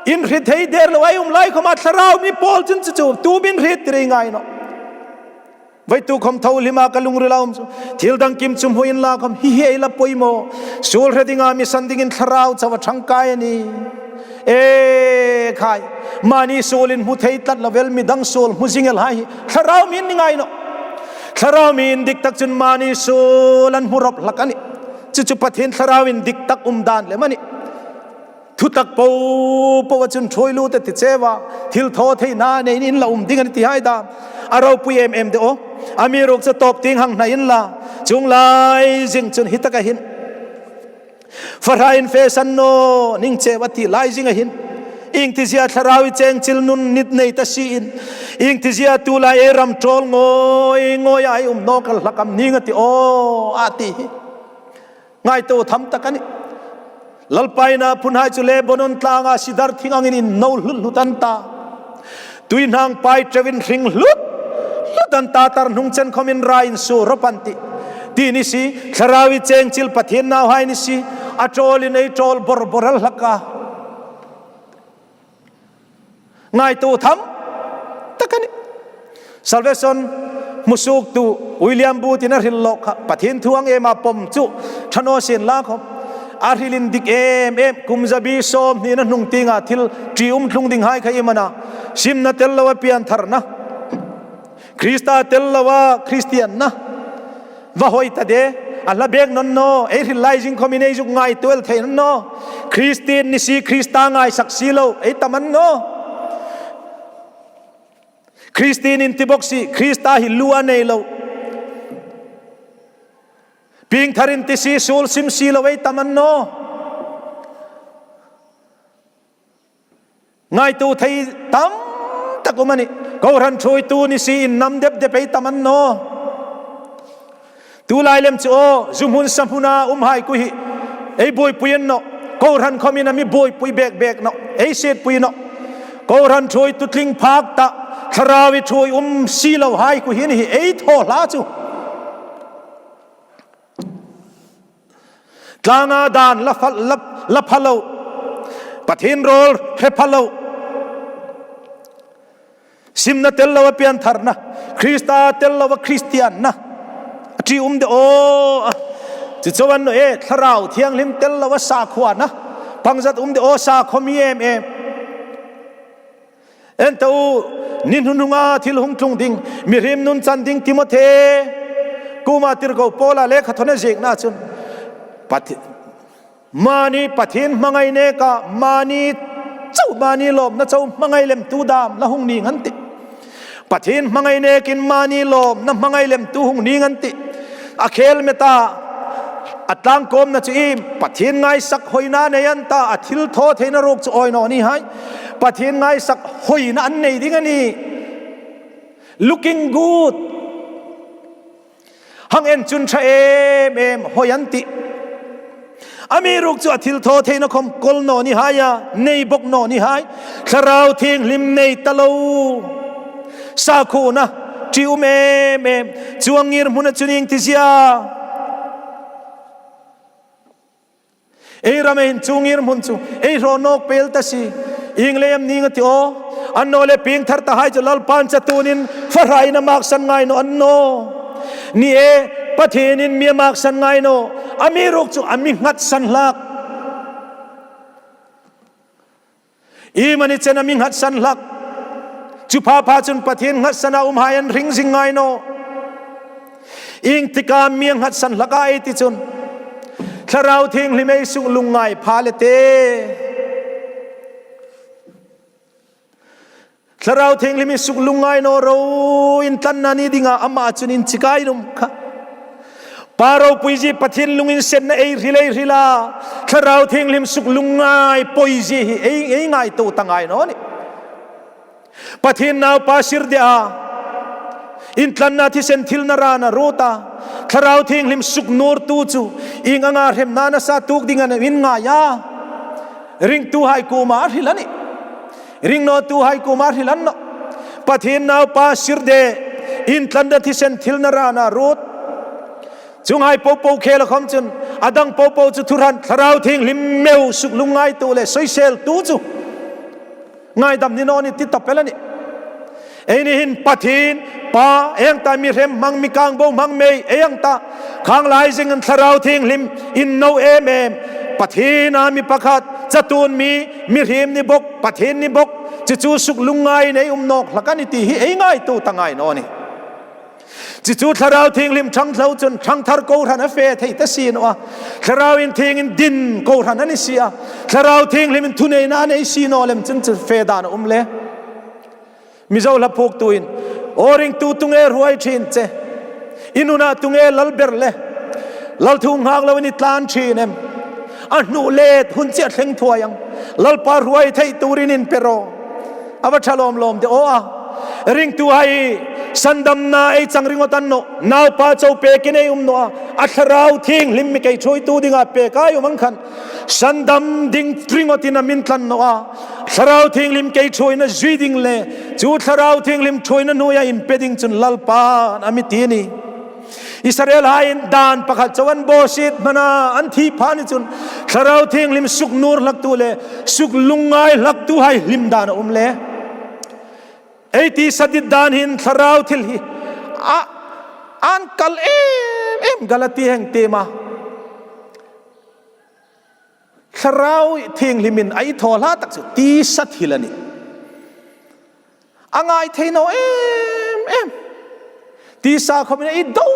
inhriet thei der loa ei um lai khoma thlarau mi pawl chun chu chu tu min hriettir ei ngai naw. Vawitukhawm tho hlima ka lungrila um chu, thil dang kim chu hmu inla khawm, hi hi ei la poimaw. Suol hre dinga mi san dingin thlarau chauha ṭhangkai a nih. E khai, mani suolin hmu thei tlat lo el, mi dang suol hmu zing el hai hi thlarau mi ni ngai naw. Thlarau mi indik tak chun mani suol an hmu rawp hlak a nih. Chu chu Pathien Thlarau indik tak um dan lem a nih. Thutak po po a chun ṭhuoi lut a ti cheu a, thilthawtheina nei in la um ding a nih ti hai dam. A ropui em em de aw. Amiruokchu tawp tieng hang hna inla, chuong lai zing chun hi taka hin, fahrain fe san naw ning cheu a ti lai zinga hin, iengtizia thlarau i cheng chil nun nit nei ta si in, iengtizia tulai ei ram ṭawl ngawi ngawia ei um nawk el hlak am ning a ti aw, a ti hi. Ngaituo tham tak a nih. Lalpa ina phunhai chu Lebanon tlanga sidar thing angin inno hlut hlut an ta. Tuihnang pai ṭeuin hring hlut hlut an ta, tar hnung chen khawmin ra insuo rawp an tih. Ti ni si, thlarau i cheng chil Pathien nauhai ni si, a ṭawlin ei ṭawl bor bor el hlak a. Ngaituo tham tak a nih. Salvation hmusuoktu William Booth-in a hril lawk kha, Pathien thu ang ema pawm chu ṭha naw sien la khawm, a hril indik em em, kum zabi sawmhni a hnung tienga thil ṭium tlung dinghai kha iem a na, simna tel loa piantharna, Krista tel loa Kristianna, va hoi ta de, a hla bek naw ni naw, ei hril lai zing khawmin ei zuk ngaituo el thei naw ni naw. Kristien ni si, Krista ngaisak si lo ei tam a ni naw. Kristien inti bok si, Krista hi lu a nei lo. Piengthar inti si, suol sim si lo ei tam a ni naw. Ngaituo thei tam tak um a nih. Kohran ṭhuoitu ni si, innam dep dep ei tam a ni naw. Tulai lem chu aw, zu hmun sa hmuna umhai kuo hi ei buoipui a ni naw. Kohran khawmin a mi buoipui bek bek naw, ei sietpui naw. Kohran ṭhuoitu tling phak ta, Thlarau ṭhuoi um si lohai kuo hi ni hi ei thaw hla chu. Tlanga dan la pha, la, la pha lo, Pathien rawl hre pha lo, simna tel loa piantharna, Krista tel loa Kristianna, a ṭium de aw. Chu chauh a ni naw e, Thlarau Thienghlim tel loa sakhuona, pangzat um de aw, sakhuo mi em em. En ta u, ni hnuhnunga thil hung tlung ding, mihriem nunchan ding Timothe kuoma tirko Paula lekhathawn a ziekna chun, Pathi-, mani Pathien hmangai neka, mani chauh, mani lawmna chauh hmangai lemtu dam la hung ning an tih. Pathien hmangai nekin mani lawmna hmangai lemtu hung ning an tih. A khel met a, a tlangkawmna chu iem, Pathien ngaisak hoina nei an ta, a thilthawtheina ruok chu awi naw ni hai. Pathien ngaisak hoina an nei ding a nih. Looking good. Hang en chun ṭha em em hoi an tih. Amiruokchu a thilthawtheina khawm kawl naw ni hai a, nei bok naw ni hai. Thlarau Thienghlim nei ta lo, sakhuona ṭium em em, chuong ngirhmuna chun ieng ti zie a? Ei rama hin chu ngirhmun chu ei hraw nawk pel ta si. Ieng lei am ning a ti aw? Annawleh piengthar tahai chu Lalpan chatuonin fa hraina maksan ngai naw an naw. Ni e, Pathienin mi a maksan ngai naw. Amiruokchu a mi nghatsan hlak. Iemani chen a mi nghatsan hlak. Chu pha pha chun Pathien nghatsana umhai an hring zing ngai naw. Ieng tika mi a nghatsan hlak a ei ti chun, Thlarau Thienghlim ei suk lungngai pha le te. Thlarau Thienghlim ei suk lungngai naw ro, intlanna ni dinga ama chun inchikai um kha. Pa ropuizie, Pathien lunginsenna ei hril, ei hril a, Thlarau Thienghlim suk lungngai poizie hi ei, ei ngaituo ta ngai naw nih. Pathien Naupa sir de a, intlanna thisen thilna rana ruot a, Thlarau Thienghlim suk nuortu chu ieng anga hremna nasa tuok ding am in ngai a? Ringtuhai kuoma a hril a nih. Ring nawtuhai kuoma a hril a ni naw. Pathien Naupa sir de, intlanna thisen thilna rana ruot. Chuonghai popo khela khawm chun, a dang popo chu thuhran, Thlarau Thienghlim meu suk lungngaitu le soiseltu chu ngaidam ni naw ni ti ta pei a nih. Eini hin Pathien, Pa, ei ang ta mi hrem hmang, mi kangbo hmang mei, ei ang ta khang lai zingin Thlarau Thienghlim inno em em. Pathiena mi pakhat, chatuon mi, mihriem ni bok, Pathien ni bok, chu chu suk lungngai nei um nawk hlak a nih ti hi ei ngaituo ta ngai naw ni. Chu chu Thlarau Thienghlim ṭhang thlo chun ṭhangthar kohran a fe thei ta si naw a. Thlarau Inthieng indin kohran a ni si a. Thlarau Thienghlimin thuneina a nei si naw lem chun chu fe dan a um le. Mizo hla phuoktuin, aw ringtu, tu nge hruai ṭhin che? I nuna tu nge lal ber le lal thu nghak loin i tlan ṭhin em? A hnu let hun che a thleng thuoi ang. Lalpa hruai thei turin inpe ro. A va ṭha lawm lawm de aw a. Ringtuhai, sandamna ei chang ringawt a ni naw. Naupa chau pekin ei um naw a. A Thlarau Thienghlim mi kei ṭhuoitu dinga pek ei um ang khan, sandam ding ringawtin a mi intlan naw a. Thlarau Thienghlim kei ṭhuoina zui ding le chu Thlarau Thienghlim ṭhuoina hnuoia inpe ding chun Lalpan a mi ti a nih. Israelhaiin dan pakhat chau an bawsiet hmana an thi pha ni chun Thlarau Thienghlim suk nuor hlaktu le suk lungngai hlaktuhai hlim dan a um le. Ei tisa dit dan hin thlarau thil hi a, an kal em em Galati heng tima. Thlarau Thienghlimin a i thaw hla tak chu tisa thil a nih. A ngai thei naw em em. Tisa khawmin a i do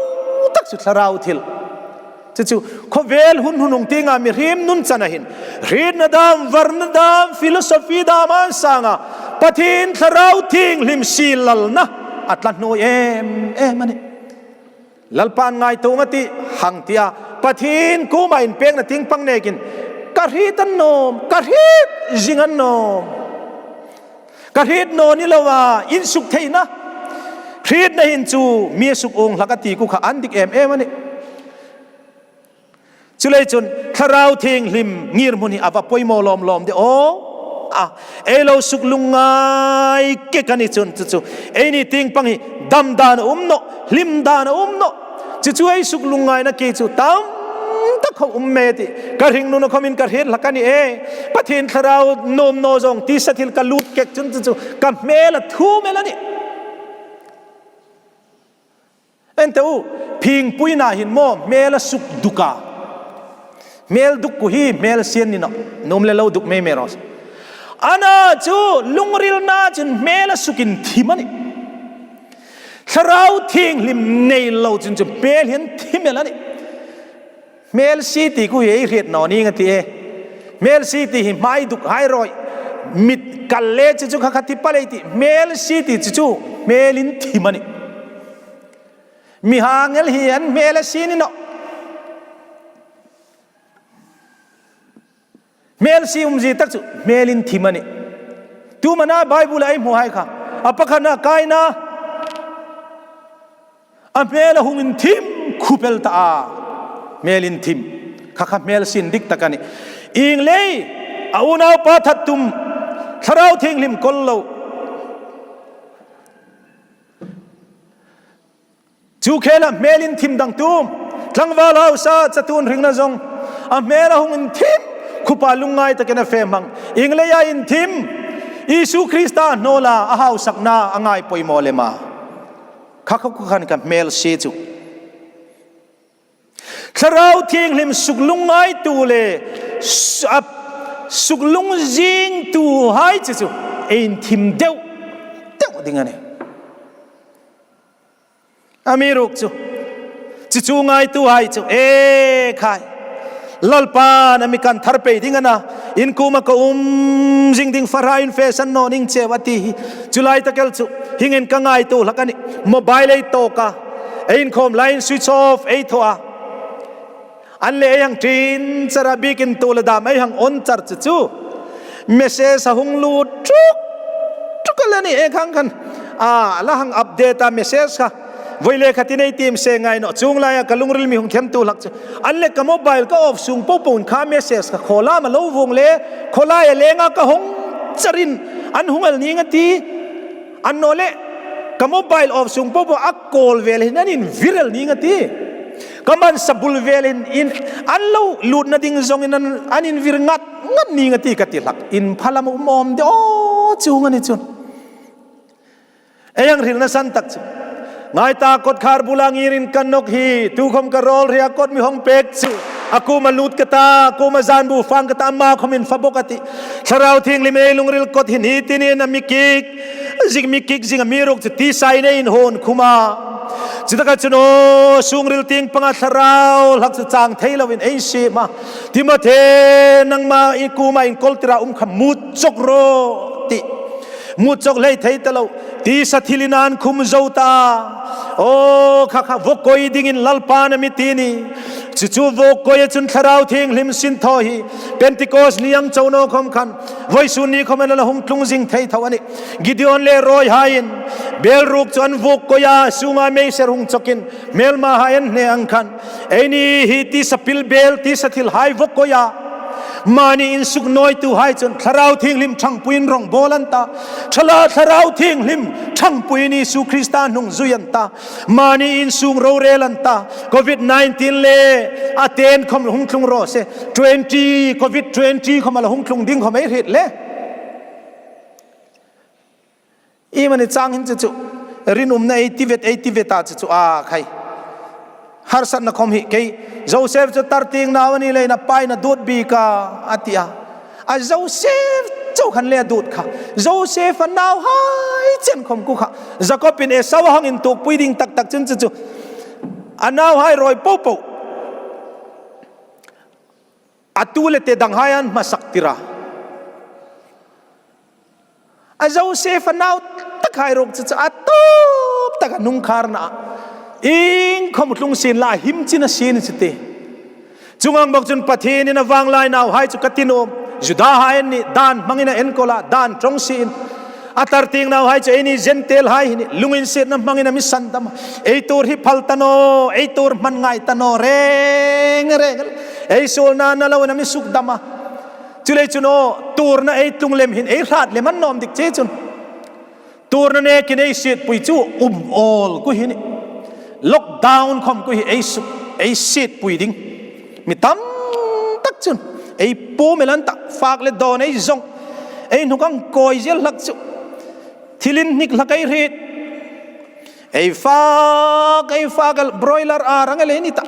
tak chu thlarau thil. Chu chu khawvel hun hun hung tienga mihriem nun chana hin hrietna dam, varna dam, philosophy dam an sanga Pathien Thlarau Thienghlim sie lalna a tla hnuoi em em a nih. Lalpan ngaituo nga ti hang tia Pathien kuoma inpekna tieng pang nekin ka hriet a nuom, ka hriet zing a nuom. Ka hriet naw ni loa insuk theina hrietna hin chu mi a suk uong hlak a ti ku kha an dik em em a nih. Chuleiin chun Thlarau Thienghlim ngirhmun hi a va poimaw lawm lawm de aw. A, ei lo suk lungngai kek a ni chun chu chu eini tieng pang hi dam dan a um nawh, hlim dan a um nawh. Chu chu ei suk lungngaina kei chu tam tak khawm um mei ti. Ka hringnuna khawmin ka hriet hlak a ni e. Pathien Thlarau nuom naw zawng tisa thil ka lut kek chun chu chu ka hmel a thum el a nih. Ente u, phingpuina hin maw hmel a suk duk a. Hmel duk ku hi hmel sie ni nawh. Nuom le lo duk mei mei raw se. Ana chu lungrilna chun hmel a suk inthim a nih. Thlarau Thienghlim nei lo chun chu hmel hi an thim el a nih. Hmel sie ti ku hi ei hriet naw ning a ti e. Hmel sie ti hi hmai duk hai rawi. Mit kal le chu chu kha kha ti pal ei ti. Hmel sie ti chu chu hmel inthim a nih. Mi hang el hi an hmel a sie ni nawh. Hmel sie umzie tak chu hmel inthim a nih. Tu mana Bible-a ei hmu hai kha. A pakhatna Kaina. A hmel a hung inthim khup el ta a. Hmel inthim. Kha kha hmel sie indik tak a nih. Ieng lei a unaupa that tum. Thlarau Thienghlim kawl lo. Chu khela hmel inthim dang tum. Tlangval hausa chatuon hringna zawng. A hmel a hung inthim. Khupa lungngai takin a fe hmang. Ieng leia inthim. Isu Krista hnaw la a hausakna a ngai poimaw lem a. Kha kha kha khan ka hmel sie chu. Thlarau Thienghlim suk lungngaitu le su-, a, suk lungzingtu hai chu chu ei inthim deu deu ding a nih. Amiruokchu, chu chu ngaitu hai chu, e khai. Lalpan a mi kan thar pei ding a na, in kuoma ka um zing ding fahrain fe san naw ning cheu a ti hi. Chu lai tak el chu, hieng hin ka ngaituo hlak a nih. Mobile ei tawk a, ei inkhawm laiin switch off ei thaw a. An le ei hang ṭin char a, bikin tu le dam ei hang on char chu chu. Message a hung lut tuk tuk a la ni e khang khan. A, la hang update a message kha. Voi le khatin ei tiem se ngai naw. Chuong laia ka lungril mi hung themtu hlak chu. An le ka mobile ka off sung po po in kha message kha khawlam a lo vawng le. Khawlai a lenga ka hung charin an hung el ning a ti. An naw le ka mobile off sung po po a kawl vel hin an invir el ning a ti. Ka man sabul vel hin in an lo lutna ding zawngin an, an invir ngat ngat ning a ti ka ti hlak. In phalam um awm de aw chuong a ni chun. Ei hang hrilna san tak chu. Ngai ta, kawtkhar bula ngirin ka nawk hi, tukhawm ka rawl hria kawt mi hawng pek chu. A kuoma lut ka ta, a kuoma zan bu fang ka ta, ama khawmin fa bawk a ti. Thlarau Thienghlim ei lungril kawt hin hi ti nin a mi kik. Zik mi kik zing amiruokchu tisa ei inhawn khum a. Chu taka chun aw, sungril tieng panga thlarau hlak chu chang thei loin ei siem a. Timothe, nangma i kuoma inkawl tira um kha mut chawk rawh ti. Mut chawk hlei thei ta lo. Tisa thilin an khum zo ta. Aw, kha kha vawkawi dingin Lalpan a mi ti ni. Chu chu vawkawia chun Thlarau Thienghlim sin thaw hi Pentecost ni ang chau naw khawm khan, vawisun ni khawm a la hung tlung zing thei tho a nih. Gideon le rawi haiin bel ruok chu an vawkawi a, sunga mei ser hung chawkin hmelma hai an hne ang khan, eini hi tisa pil bel, tisa thil hai vawkawi a. Mani insuk nawitu hai chun Thlarau Thienghlim ṭhangpuiin rawng bawl an ta. Thla-, Thlarau Thienghlim ṭhangpuiin Isu Krista hnung zui an ta. Mani insuk ro rel an ta. Covid nineteen le a ten khawm hung tlung raw se. Twenty, Covid twenty khawm a la hung tlung ding khawm ei hriet le. Iemani chang hin chu chu, rinumna ei ti vet, ei ti vet a chu chu a khai. Harsatna khom hi kei, Joseph chu tartieng nau a ni leiin a pain a duot bik a, a ti a. A Joseph chau khan le a duot kha. Joseph a nauhai chen khom khu kha. Jacob-in Esau a hang intuokpui ding tak tak chun chu chu, a nauhai rawi po po, a tu le te danghai an hmasak tir a. A Joseph a nau takhai ruok chu chu a tawp taka nung kharna a, iengkhom tlung sien la, him chin a sien chu ti. Chuong ang bawk chun Pathienin a vanglai nauhai chu ka ti nuom, Judahai an nih, dan hmangin a enkawl a, dan ṭawng sien. A tartieng nauhai chu eini Gentile-hai hi a nih, lunginsietna hmangin a mi sandam a. Ei tuor hi phal ta naw, ei tuor hman ngai ta naw, reng reng. Ei suolna na loin a mi sukdam a. Chuleiin chun aw, tuorna ei tlung lem hin ei hrat lem a ni naw am dik che chun. Tuorna nekin ei sietpui chu um awl khu hi a nih. Lockdown khom khu hi ei suk, ei sietpui ding. Mi tam tak chun ei pum el an ta, fak le dawn ei zawng. Ei hnuk ang kawi zel hlak chu. Thil inhnik hlak ei hriet. Ei fak, ei fak el broiler a rang el ei ni ta.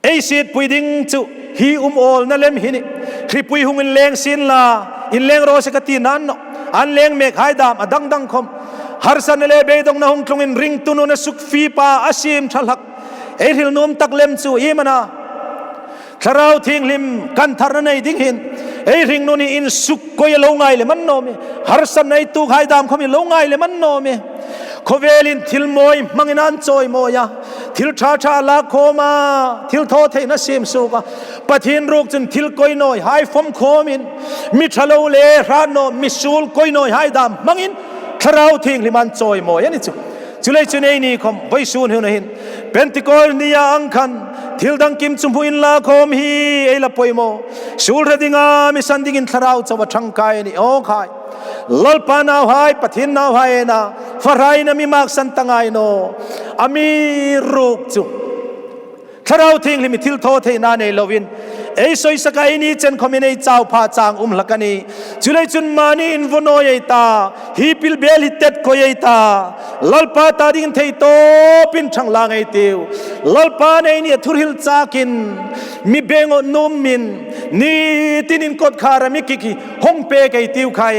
Ei sietpui ding chu hi um awlna lem hi a nih. Hripui hung inleng sien la, inleng raw se ka ti naw a. An leng mek hai dam a dang dang khom. Harsatna le beidongna hung tlungin ringtu nun a suk fie pa a siem ṭha hlak. Ei hril nuom tak lem chu iem a na. Thlarau Thienghlim kan tharna nei ding hin ei hringnun hi insuk koi a lo ngai lem a ni naw am e. Harsatna ei tuok hai dam khom hi lo ngai lem a ni naw am e. Khawvelin thil mawi hmangin an chawimawi a. Thil ṭha ṭha lak khawm a, thil thaw theina siem suok a. Pathien ruok chun thil koi nawi hai fawm khawmin, mi ṭha lo le hrat naw, mi suol koi nawi hai dam hmangin Thlarau Thienghlim an chawimawi a ni chu. Chuleiin chun eini khom vawisun hun hin Pentecost nia ang khan thil dang kim chu hmu inla khawm hi ei la poimaw. Suol hre dinga mi san dingin Thlarau chauh a ṭhangkai a nih aw khai. Lalpa nauhai, Pathien nauhai ei na, fahraina mi maksan ta ngai naw. Amiruokchu Thlarau Thienghlim hi thil thaw theina nei loin ei soisak a, eini chen khomin ei chau pha chang um hlak a nih. Chuleiin chun mani invaw nawi ei ta, hi pilbel hi tet koi ei ta. Lalpa ta dingin thei tawpin ṭhang lang ei tiu. Lalpan eini a thuhril chakin mi bengo nuomin, ni tinin kotkhara mi kik hi hawng pek ei tiu khai.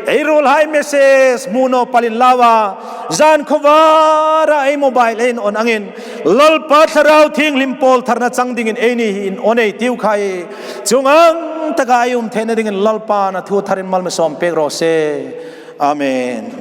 Ei ruolhai message hmu naw palin lau a, zan khawvara ei mobile ei on angin Lalpa Thlarau Thienghlim pawl tharna chang dingin eini hi in on ei tiu khai. Chuong ang taka ei um theina dingin Lalpan a thu tharin malsawm pek raw se. Amen.